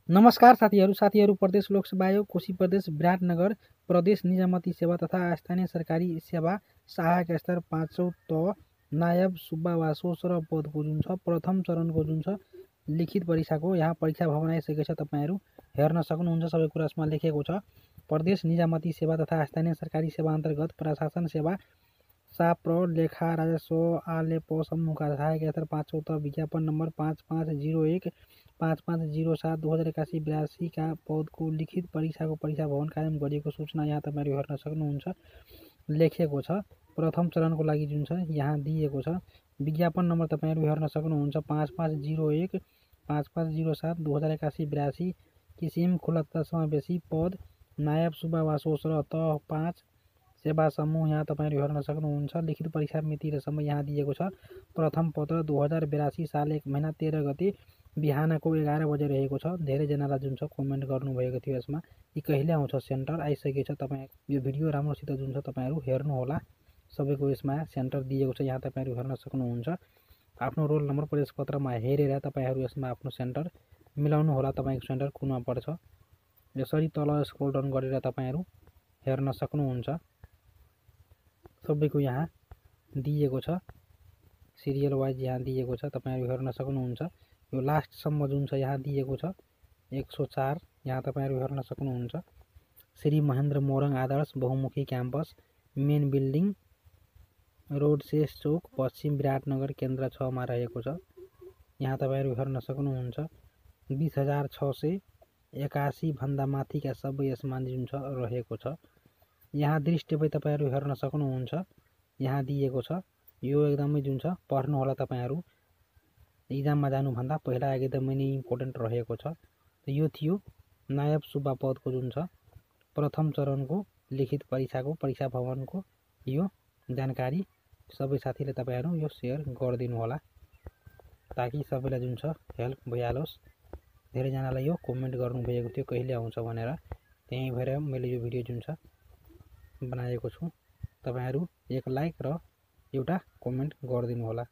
नमस्कार साथीहरू प्रदेश लोकसभा आयोग कोशी प्रदेश विराटनगर प्रदेश निजामती सेवा तथा स्थानीय सरकारी सेवा सहायक स्तर 5औं त नायब सुब्बा वा सोसर पदको जुन छ प्रथम चरणको जुन छ लिखित परीक्षाको यहाँ परीक्षा भवन आइसकेको छ। तपाईहरू हेर्न सक्नुहुन्छ। सबै कुरा यसमा लेखेको छ। प्रदेश निजामती सेवा तथा स्थानीय सरकारी सेवा अन्तर्गत प्रशासन सेवा साप्र लेखा राजस्व आलेप समूहका सहायक स्तर 5औं त विज्ञापन नम्बर 5501 5507 2081-82 का पदको लिखित परीक्षाको परीक्षा भवन कायम गरिएको सूचना यहाँ तपाईहरु हेर्न सक्नुहुन्छ। लेखेको छ। प्रथम चरणको लागि जुन छ यहाँ दिएको छ। विज्ञापन नम्बर तपाईहरु हेर्न सक्नुहुन्छ 5501 5507 2081-82 किसिम खुलत्ता समावेशी पद नायब सुब्बा वा सोसर त 5 सेवा समूह यहाँ तपाईहरु हेर्न सक्नुहुन्छ। लिखित परीक्षा मिति र समय यहाँ दिएको छ। प्रथम पत्र 2082 साल 1 महिना 13 गते बिहानको 11 बजे रहेको छ। धेरैजनालाई जुन छ कमेन्ट गर्नुभएको थियो यसमा कि कहिले आउँछ सेन्टर। आइसकेको छ। तपाईँ यो भिडियो राम्रोसित जुन छ तपाईहरु हेर्नु होला। सबैको यसमा सेन्टर दिएको छ यहाँ तपाईहरु हेर्न सक्नुहुन्छ। आफ्नो रोल नम्बर प्रवेश पत्रमा हेरेर तपाईहरु यसमा आफ्नो सेन्टर मिलाउनु होला। तपाईको सेन्टर कुनमा पर्छ यसरी तल स्क्रोल डाउन गरेर तपाईहरु हेर्न सक्नुहुन्छ। सबैको यहाँ दिएको छ। सिरियल वाइज यहाँ दिएको छ। तपाईहरु हेर्न सक्नुहुन्छ। यो लास्ट सम्म जुन छ यहाँ दिएको छ 104 यहाँ तपाईहरु हेर्न सक्नुहुन्छ। श्री महेन्द्र मोरङ आदर्श बहुमुखी क्याम्पस मेन बिल्डिङ रोड शेष चौक पश्चिम विराटनगर केन्द्र 6 मा रहेको छ। यहाँ तपाईहरु हेर्न सक्नुहुन्छ। 20681 भन्दा माथिका सबै यसमा जुन छ रहेको छ। यहाँ दृष्टि पनि तपाईहरु हेर्न सक्नुहुन्छ। यहाँ दिएको छ। यो एकदमै जुन छ पढ्नु होला। तपाईहरु इक्जाममा जानुभन्दा पहिला एकदमै नै इम्पोर्टेन्ट रहेको छ। यो थियो नायब सुब्बा पदको जुन छ प्रथम चरणको लिखित परीक्षाको परीक्षा भवनको यो जानकारी। सबै साथीले तपाईहरु यो शेयर गरिदिनु होला ताकि सबैलाई जुन छ हेल्प भइहालोस्। धेरैजनालाई यो कमेन्ट गर्नुभएको थियो कहिले आउँछ भनेर। त्यही भएर मैले यो भिडियो जुन छ बनाएको छु। तपाईहरु एक लाइक र एउटा कमेन्ट गरिदिनु होला।